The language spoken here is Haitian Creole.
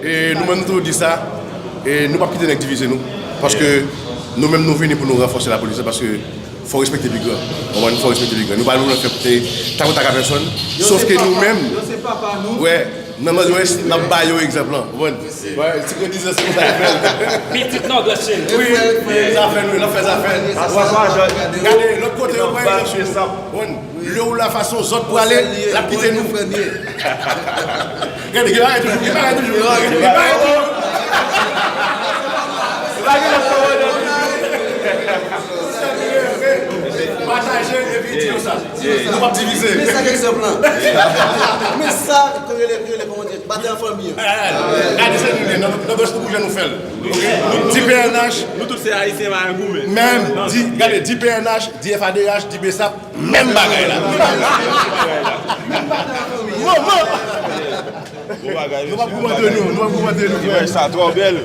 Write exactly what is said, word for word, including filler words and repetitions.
E nou menm nou toujou di sa, e nou p ap kite nèg divize nou. Paske nou menm nou vini pou nou ranfòse lapolis la, paske fò w respekte pi gran. Konprann? Fò w respekte pi gran. Nou pa vle fè takotak a pèsòn. Sof ke nou menm, wè, nan Nòdwès, n ap ba yo egzanp lan. Konprann? Wè, ti grenn dizans se konsa l fè l. Pitit Nòdwès se li. Wi, sa fè nou, l ap fè zafè l. Gade, lòt kote yo pran egzanp sou nou. Konprann? Lè w la fason zòt prale, l ap kite nou. Gade, gen bagay toujou, gen bagay toujou. Gen bagay toujou. Pataje epi di yo sa. Nou p ap divize. Men sa k egzanp lan. Men sa k rele, rele kòman di, batay an fanmi an. Gade se nou ye, nan, nan gòch nou bouje nou fè l. Oke? Di P N H. Nou tout se Ayisyen, pa gen goumen. Menm, di, gade, di P N H, di F A D H, di B S A P, menm bagay la. Bon, bon. Bon bagay, nou p ap mesye, bon koumante bagay. Nou, nou p ap koumante nou. Imaj sa twò bèl.